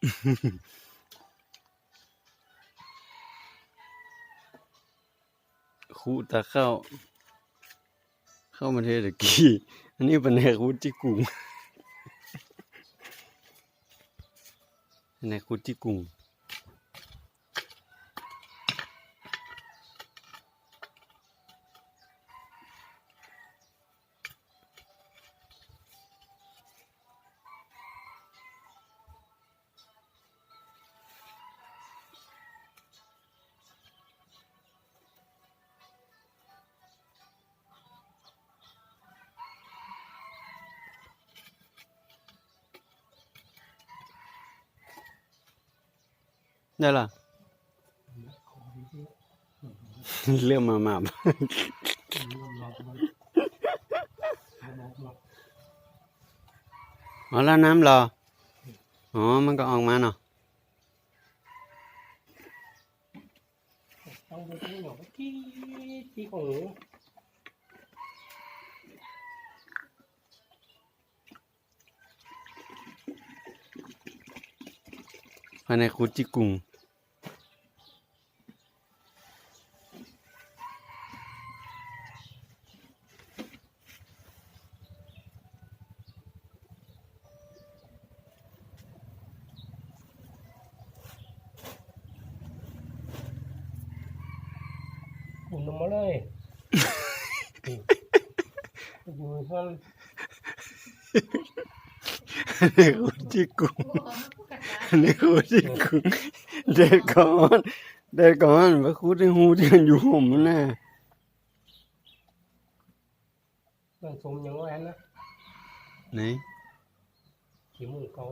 ຂຸຕາເຂົ້າ ເຂົ້າມາເທດະກີ້. ອັນນີ້ພະແນກຂຸດຈີກຸງ ພະແນກຂຸດຈີກຸງ. ໄດ້ລະ ເລີ່ມມາມາບ ເອົາລະນ້ຳລະ ອໍ ມັນກໍອອກມາເນາະ. ພະແນກຂຸດຈີກຸງ ຂຸດນຳມາເລີຍ ຢູ່ຊັ້ນ. ອັນນີ້ຂຸດຈີກຸງ ອັນນີ້ຂຸດຈີກຸງ ແດດກໍຮ້ອນ ແດດກໍຮ້ອນ ມາຂຸດໃນຮູທີ່ມັນຢູ່ຮົ່ມຫັ້ນນະ. ມັນສົມຫຍັງວ່າຫັ້ນນະ ນີ້ ຂີ້ມູກເຂົາ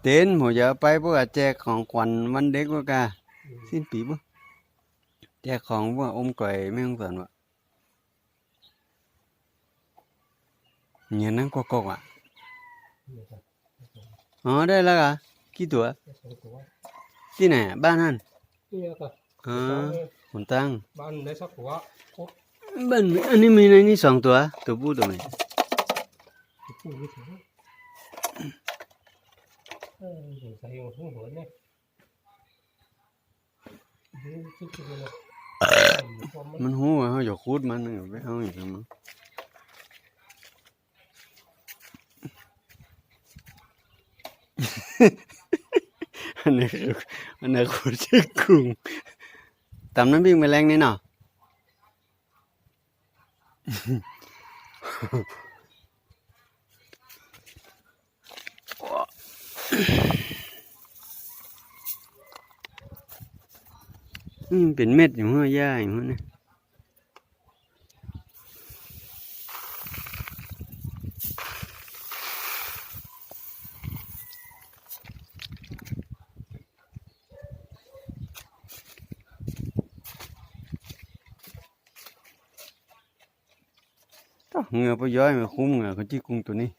ເຕັນ ບໍ່ຢາກໄປ ພວກແຈກຂອງຂວັນວັນເດັກ ພວກກະ ອືມ ສິ້ນປີບໍ່ ແຈກຂອງ ພວກອົມກ້ອຍແມ່ຂອງຂວັນວ່າ ເງິນນັ້ນກອກໆ ອະ ອໍ ໄດ້ແລ້ວກະ ກີ່ຕົວ ໄດ້ສອງຕົວ ທີ່ໄຫນ ບ້ານຫັ້ນ ນີ້ກະ ອໍ ຫົນຕັ້ງ ບ້ານໄດ້ສັກຕົວ ບ້ານ ອັນນີ້ມີໃນນີ້ສອງຕົວ ຕົວຜູ້ຕົວແມ່ ຕົວຜູ້ມີສອງ ເອີ ສົງໄສວ່າຮູ້ເບີດເດ້. ມັນຮູ້ວ່າເຮົາຢາກຂຸດມັນ ໄປເອົາຫຍັງມາ ອັນນີ້ ອັນນີ້ຂຸດຈີກຸງ ຕຳນ້ຳພິກມື້ແລງນີ້ເນາະ. ອືມ ເປັນເມັດຢູ່ຫັ້ນ ຫຍ້າຢູ່ຫັ້ນນະ. ຕະ ເຫື່ອປາຍ້ອຍມາຄຸ້ມເຫື່ອຂອງຈີກຸງໂຕນີ້.